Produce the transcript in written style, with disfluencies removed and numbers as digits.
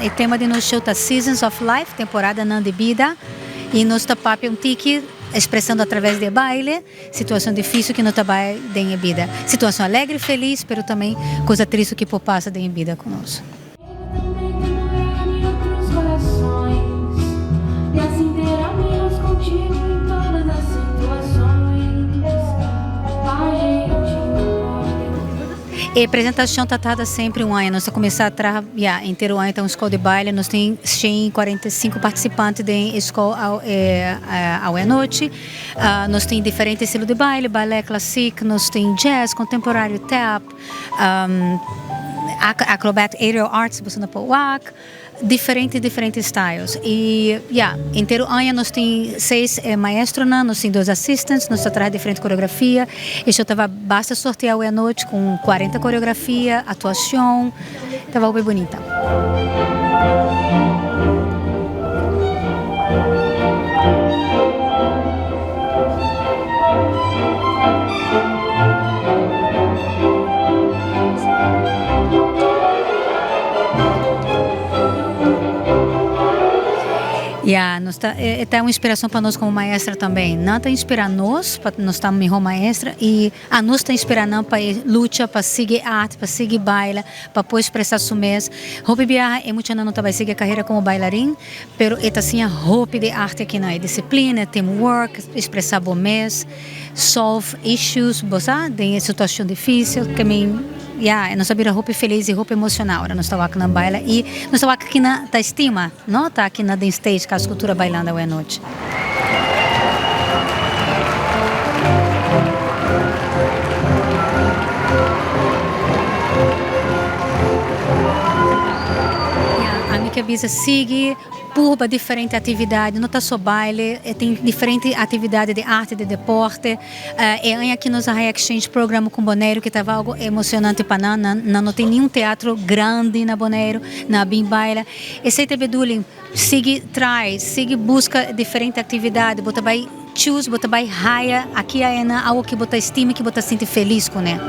E tema di nos show ta Seasons of Life, temporadanan di bida, y nos ta papia un tiki expresando a traves di e baile situacion dificil cu nos ta bay den e bida. Situacion alegre, feliz, pero tambe cosa tristo cu por pasa den e bida cu nos. E presentacion ta tarda semper un aña. Nos ta cuminsa traha ya henter un aña ta un scol di baile. Nos tin 145 participante den e scol awe anochi. Nos tin diferente estilo di baile, ballet classic, nos tin jazz, contemporario, tap. Acrobat aerial arts boso no por wak, diferente diferente styles y ya entero aña nos tin seis maestronan, nos tin dos assistants, nos ta traha diferente coreografia y so taba basta sorte awe anochi cu 40 coreografia, actuacion, taba hopi bunita. Ya, nos ta, e ta un inspiracion pa nos como maestra tambe. Nan ta inspira nos pa nos ta miho maestra y anos ta inspira nan pa e lucha, pa sigui arte, pa sigui baila, pa por expresa su mes. Hopi biaha e muchanan no ta bay sigui e carera como bailarin, pero e ta siña hopi di arte akinan, e disciplina, e teamwork, expresa bo mes. Solve issues, bo sa, den e situacion dificil, ke mi, ya, nos a bira hopi feliz y hopi emociona ora nos ta wak nan baila y nos ta wak kina ta estima, no, ta kina den stage Cas Cultura bailando awe anochi. Ya, ami ke bisa sigui. Purba diferente atividad, no ta so baile, e tin diferente atividad di arte, di deporte. E aña aki nos a haya exchange program cu Boneiru ki tabata algo emocionante pa nan. Nan no tin niun teatro grandi na Boneiru, nan a bin baila. Esey ta e bedoeling, sigui try, sigui busca diferente actividad, bo ta bay choose, bo ta bay haya aki ayenan algo ki bo ta estima, ki bo ta sinti feliz cune.